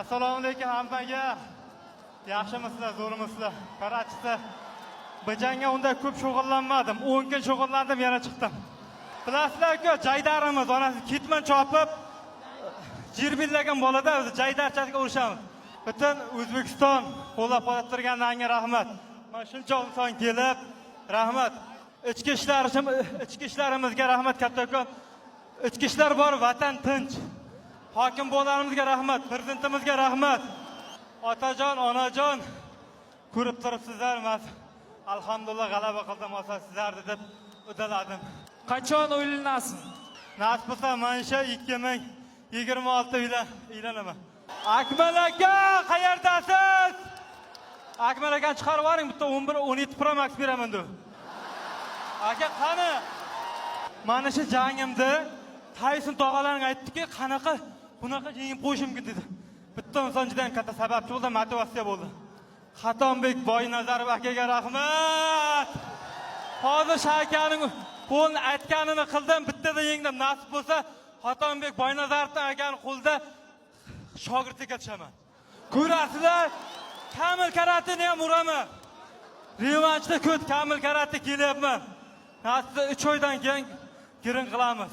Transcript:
Assalomu alaykum hammaga. Yaxshimisizlar, zo'rmisizlar? Qarachisi, bu jangga unday ko'p shug'ullanmadim. 10 kun shug'ullandim, yana chiqdim. Bilasizlar-ku, jaydarimiz onasi ketmon chopib jirbillagan bolada o'zi jaydarchasiga urushamiz. Butun O'zbekiston qo'llab-quvvatlab turganlaringga rahmat. Mana shuncha inson kelib, rahmat. Ichki ishlarimizga rahmat kattakon. Ichki ishlar bor, vatan tinch. Hokim bolarimizga rahmat, prezidentimizga rahmat. Otajon, onajon, ko'rib turibsizlar, man alhamdulillah g'alaba qildim, olsa sizlarni deb uddaladim. Qachon uylanasiz? Nasib bo'lsa, mana shu 2026 uylanaman. Akmal aka, qayerdasiz? Akmal akani chiqarib yuboring, bitta 11 17 Pro Max beraman deb. Aka, qani? Mana shu jangimda Tayson tog'alaring aytdiki, qanaqa bunaqa yengib qo'yish mumkin dedi. Bitta inson juda ham katta sababchi bo'ldi, motivatsiya bo'ldi. Xatonbek Boynazarov akaga rahmat. Hozir Shakaning qo'lini aytganini qildim, bittada yengdim. Nasib bo'lsa, Xatonbek Boynazarovning akani qo'lida shogirdlikka tushaman. Ko'rasizlar, Kamil Karatini ham uraman. Revanshda ko't Kamil Karate kelyapman. Nasib 3 oydan keyin girin qilamiz.